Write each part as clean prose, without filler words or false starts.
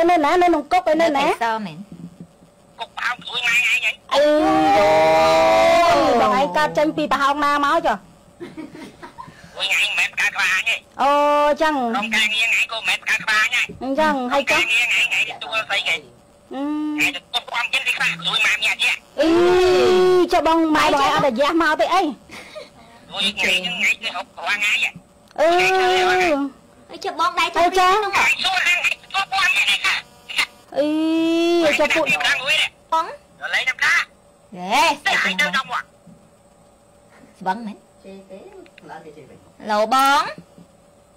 នៅណានៅក្នុងគុកឯនៅណា សមែន គុកប្រហោងជួយម៉ែឯងហី អីបងឯងកើតចេញពីប្រហោងណាមកចុះ វិញឯងមិនមែនកើតក្បាលអញទេ អូចឹង ក្រុមការងារឯងក៏មិនមែនកើតក្បាលអញដែរ អញ្ចឹងហើយចុះ ងារឯងឯងទទួលស្អីគេឯងទទួលความជិនទីខ្លះជួយម៉ែមានអាជា អីចុះបងម៉ែបងឯងអត់អាយ៉ាស់មកទេអី ជួយថ្ងៃហ្នឹងថ្ងៃទៅហុករាល់ថ្ងៃ អឺ អីចុះបងដែរជួយ ចា សួរខាងទទួលព័ត៌មាននេះค่ะ អីចុះពួក បង លេងតាមកា ហេស្អីទៅដល់មក ស្វឹងមែន ជេទេឡើងគេជេវិញឡូបង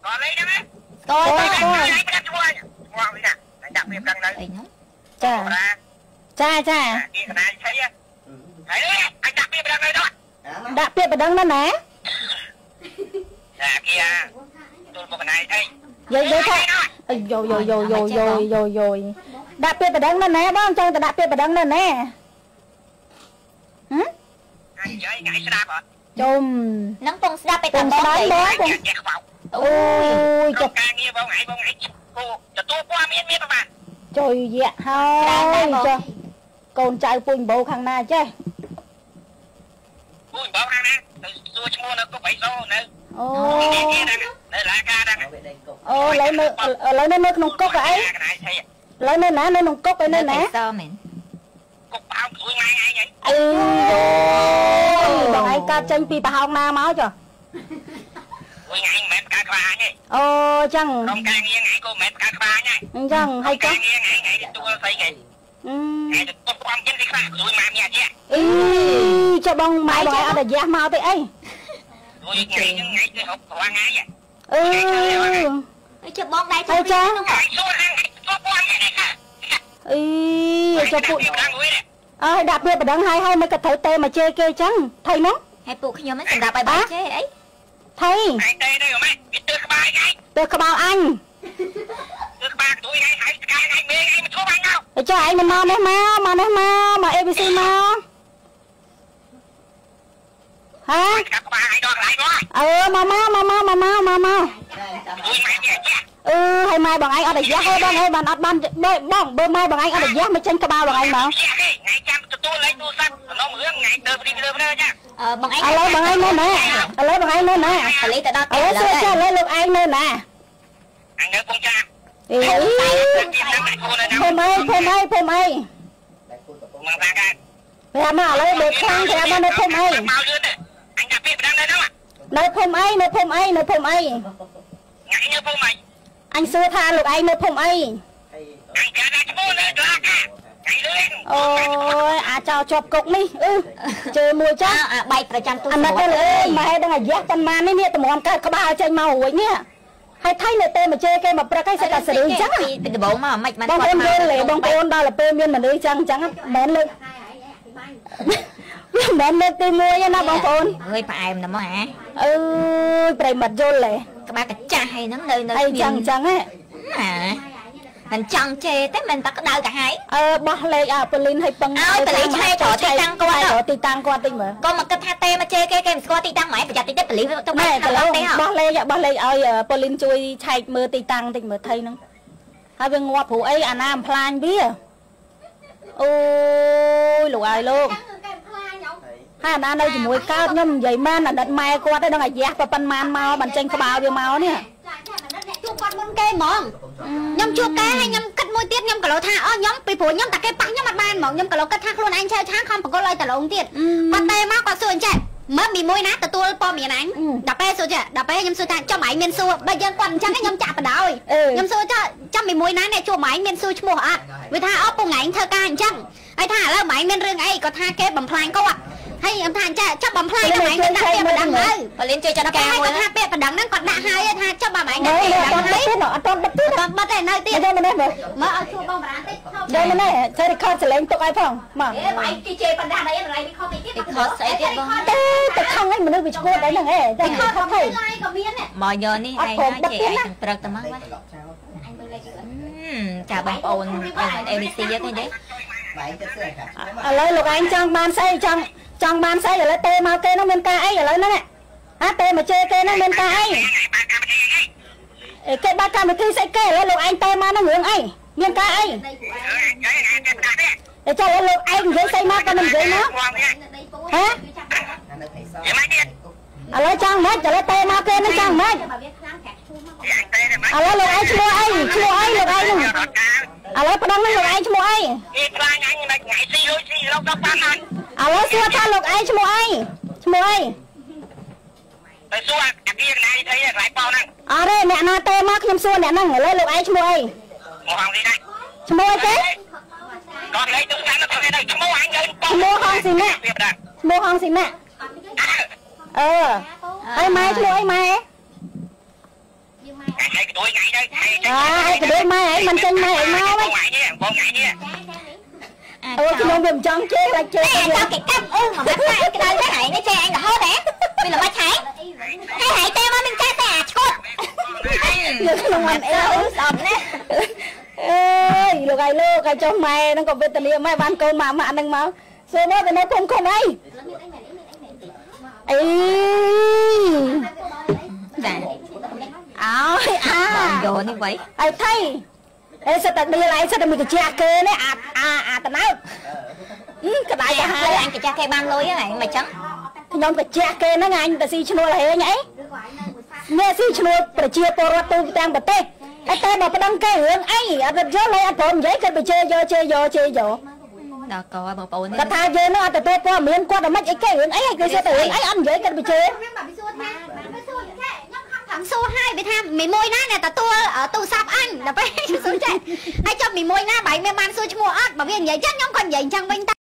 ក៏លេងហ្នឹង ស្គាល់ ទេ ស្គាល់ឯង ប្រាប់ឈ្មោះអញឈ្មោះវិញណា ដាក់វាប្រឹងនៅ អីហ្នឹង ចាចាចា គេកណាឆៃហើយ អញដាក់វាប្រឹងនៅដល់ ដាក់ពាក្យប្តឹងនៅណា ចា គេអាទូលមកកណាអី យាយយាយថា អីយោយោយោយោយោយោយោ ដាក់ពាក្យប្តឹងនៅណាបង ចង់ទៅដាក់ពាក្យប្តឹងនៅណាហ៎ អញយាយថ្ងៃស្ដាប់អត់ ជុំ នឹងពងស្ដាប់ឯតាបង បងអូយ ចុះការងារបងឯង បងឯងគូទទួលព័ត៌មានមានប្រហែល ជួយយៈហើយ ចុះកូនចៅពូជបោខាងណាចេះ ពូជបោខាងណាទៅសួរឈ្មោះនៅគុកបៃសូនៅ អូ នៅឡាការហ្នឹង អូ ឥឡូវនៅ ឥឡូវនៅក្នុងគុកអី ឥឡូវនៅណា នៅក្នុងគុកឯនៅណា សមែន គុកប្រហោងជួយម៉ែឯងហី អីបងឯងកើតចេញពីប្រហោងណាមកចុះ វិញឯងមិនមែនកើតក្បាលអញទេ អូចឹង ក្រុមការងារឯងក៏មិនមែនកើតក្បាលអញដែរ អញ្ចឹងហើយចុះ ការងារឯងឯងទទួលស្អីគេ ឯងទទួលความជិនទីខ្លះជួយម៉ែមានអាជា អីចុះបងម៉ែបងឯងអត់អាយ៉ាស់មកទេអី ជួយថ្ងៃហ្នឹងថ្ងៃទៅហុករាល់ថ្ងៃ អឺ អីចុះបងដែរជួយ ចា សួរខាងទទួលព័ត៌មាននេះค่ะ អីចុះពួកអើយដាក់ពាក្យប្តឹងហើយ ហើយមិនក៏ត្រូវទេមកជេរគេចឹងថៃនោះ ហើយពួកខ្ញុំហ្នឹងសម្រាប់ឲ្យបងជេរអី ថៃ ឯងទេទៅម៉េចវាទើក្បាលឯង ទើក្បាលអញ ទើក្បាលទួយឯង ហើយស្កាយឯង មេឯងមកជួបអញមក ចុះឯងមិនមកនេះ មកមកនេះ មកមក ABC មកហា កាប់ក្បាលឯងដល់កន្លែងមក អឺមកមកមកមកមកមកមកមក ជួយម៉ែនេះចា អឺហើយម៉ែបងឯងអត់អាយ៉ាស់ទេបងអើយ បានអត់បានបង បើម៉ែបងឯងអត់អាយ៉ាស់មកចេញក្បាលបងឯងមក ថ្ងៃចាំទទួលលេខទូរស័ព្ទសំណុំរឿងថ្ងៃទៅព្រីលើលើចា បងឯង ឥឡូវបងឯងនៅណា ឥឡូវបងឯងនៅណា ប៉លីទៅដល់ ឥឡូវសួរចា ឥឡូវលោកឯងនៅណា អញនៅពងចា អេភូមិអី ភូមិអី ភូមិអី មកតាកា ប្រាប់មកឥឡូវបើខ្លាំង ប្រាប់មកនៅភូមិអី មកលឿនទេ អញដាក់ពាក្យប្តឹងនៅហ្នឹង នៅភូមិអី នៅភូមិអី នៅភូមិអី ថ្ងៃនៅភូមិអី អញសួរថាលោកឯងនៅភូមិអី អញគេដាក់ឈ្មោះនៅក្លាកាថ្ងៃលឿន អូយអាចោជាប់គុកនេះ អឺជើមួយចា អាបែកប្រចាំទូ អាណិតទៅអើយម៉ែដឹងអាយ៉ាស់ប៉ុន្មាននេះ នេះតម្រាំកើតក្បាលចេញមករួចនេះហើយ ថៃនៅទេមកជេរគេមកព្រឹកហើយ សិតតែសរឿអញ្ចឹង ពីដំបូងមកមិនបាន បងប្អូនយល់ទេបងប្អូន ដល់ទៅពេលមានមនុស្សអញ្ចឹង អញ្ចឹងមិនមែនលើក វាមិនមែនលើកទី1ទេណាបងប្អូន អើយផ្អែមណាស់មកអា អើយប្រិមិត្តយល់ទេ ក្បាលកាចាស់ហើយហ្នឹងនៅ អីចឹងចឹងហ៎ អាមិនចង់ជេរទេ មិនតែក្តៅកាហាយ អឺបោះលេខអាប៉ូលីនឲ្យពឹង ឲ្យប៉ូលីសឆែកទីតាំងគាត់ ទីតាំងគាត់តិចមើល ក៏មកគិតថាទេមកជេរគេ គេមិនស្គាល់ទីតាំងហ្មង ប្រយ័ត្នតិចទេប៉ូលីសទៅ ម៉ែកឡូបោះលេខ បោះលេខឲ្យប៉ូលីនជួយឆែកមើលទីតាំងតិចមើល ថៃហ្នឹងហើយវាងាប់ព្រោះអីអាណាបំផ្លាញវា អូយលោកអើយលោក ហើយអាណានៅជាមួយកើត ខ្ញុំនិយាយមែន អាណិតម៉ែគាត់ឯង ដឹងអាយ៉ាស់ប៉ុន្មានមកបានចេញក្បាលវាមកនេះ ចា អាណិតអ្នកជួបគាត់មុនគេហ្មង ខ្ញុំជួបគេហើយ ខ្ញុំគិតមួយទៀត ខ្ញុំក៏លោថាអូខ្ញុំពីព្រោះខ្ញុំតែគេប៉ះខ្ញុំអត់បានហ្មង ខ្ញុំក៏លោគិតថាខ្លួនឯងឆើឆាងខំបកលឲ្យតឡងទៀត គាត់ទេមកគាត់សួរអញ្ចេះ មើលមីមួយណាទទួលព័ត៌មានអញ ដល់ពេលសួរចេះ ដល់ពេលខ្ញុំសួរថាចំឯងមានសួរ បើយើងគាត់អញ្ចឹងខ្ញុំចាក់បដ ாய் ខ្ញុំសួរចុះចាំមីមួយណាអ្នកជួបឯងមានសួរឈ្មោះអត់ វាថាអូពងឯងធ្វើការអញ្ចឹង ហើយថាឥឡូវឯងមានរឿងអី គាត់ថាគេបំផ្លាញគាត់ ហើយខ្ញុំថាចា ចាប់បំផ្លាញដល់ឯងដាក់ពាក្យបណ្ដឹងហើយ ប៉លីនជួយចាត់ការមួយ គាត់ថាពាក្យបណ្ដឹងហ្នឹងគាត់ដាក់ហើយ ថាចាប់បើឯងដាក់ពាក្យបណ្ដឹងហើយ អត់តបិទទៀត អត់បិទទេ នៅទៀត មើលនេះមើល មើលឲ្យជួបបងបារាតិច មើលនេះធ្វើ record សលេងទុកឲ្យផងមក អេបងឯងគេជេរបណ្ដាអីអី record តិចទៀត record ស្អីទៀតបង ទេទៅខឹងឯងមនុស្សវាឈួតអីហ្នឹងឯងតែ record ថៃក៏មាន មកយកនេះឯងជេរឯងទាំងព្រឹកទៅមកបាទ ចាបងប្អូនយើង ABC ទេទេ ឥឡូវលោកឯងចង់បានស្អី ចង់ចង់បានស្អីឥឡូវទេមកគេនោះមានការអីឥឡូវហ្នឹងហា ទេមកជេរគេហ្នឹងមានការអី គេបើកកម្មវិធីស្អីគេ ឥឡូវលោកឯងទេមកហ្នឹងរឿងអី មានការអីតែចុះលោកឯងនិយាយស្អីមកក៏មិននិយាយមកហ៎ឥឡូវចង់មិនឥឡូវទេមកគេនឹងចង់មិនឥឡូវលោកឯងឈ្មោះអីឈ្មោះអីលោកឯងនឹងឥឡូវប្តឹងនឹងលោកឯងឈ្មោះអីគេខ្លាចអញមិនថ្ងៃស៊ីលុយស៊ីលោកដល់បានអញ ឥឡូវសួរថាលោកឯងឈ្មោះអីឈ្មោះអី ទៅសួរអាគារកន្លែងថៃកន្លែងប៉ោហ្នឹង អត់ទេអ្នកណាទេមកខ្ញុំសួរអ្នកហ្នឹងឥឡូវលោកឯងឈ្មោះអី មកហងស៊ីណា ឈ្មោះអីទេ គាត់លេខទូរស័ព្ទទៅឈ្មោះអញទៅ ឈ្មោះហងស៊ីណាឈ្មោះហងស៊ីណាអឺហើយម៉ែឈ្មោះអីម៉ែ ឯងក្ទួយថ្ងៃទៅ អើក្ទួយម៉ែឯងមិនចេញម៉ែឯងមកវិញ បងថ្ងៃនេះ អូខ្ញុំវាមិនចង់ជេរខ្លាចជេរ តែចង់គេកាប់អឺមកបាត់តែក្តៅទៅហែងនេះជេរឯងរហូតហ៎វាល្មិចហែងហើយហែងទេមកនឹងចេះតែអាឈុត នៅក្នុងអត់អី ស្អប់ណាស់ អើយលោកឯងលោកឯងចុះម៉ែហ្នឹងក៏វេទនាម៉ែបានកូនម៉ាក់ម៉ាក់ហ្នឹងមកសួរមកទៅនៅគុំគុំអីអី ចា អើយអា យកនេះវិញ អីថៃអេសិតតែដៀលឯងសិតតែមួយកចាស់គេនេះអាអាអាតណៅក្តៅទៅហើយ អញកាចាស់គេបានលុយហ្នឹងមិនចឹង ខ្ញុំកាចាស់គេហ្នឹងអញទៅស៊ីឈ្នួលហេងអីនេះស៊ីឈ្នួលប្រជាពលរដ្ឋទូទាំងប្រទេសតែតែមកប្តឹងគេរឿងអីអត់យល់ហើយអត់ព្រមនិយាយគេទៅជេរយកជេរយកជេរយក ដល់កបងប្អូន គាត់ថាយើងនឹងអត់ទទួលព័ត៌មានគាត់មិនអីគេរឿងអីគេសួរទៅរឿងអីអត់និយាយគាត់ទៅជេរ ខ្ញុំបាទសួរថាសួរចេះខ្ញុំខំថងសួរហើយវាថាមីមួយណាអ្នកទទួលទូរស័ព្ទអញដល់ពេលសួរចេះហើយចុះមីមួយណាបែរមានបានសួរឈ្មោះអត់បើវានិយាយចឹងខ្ញុំក៏និយាយចឹងវិញ។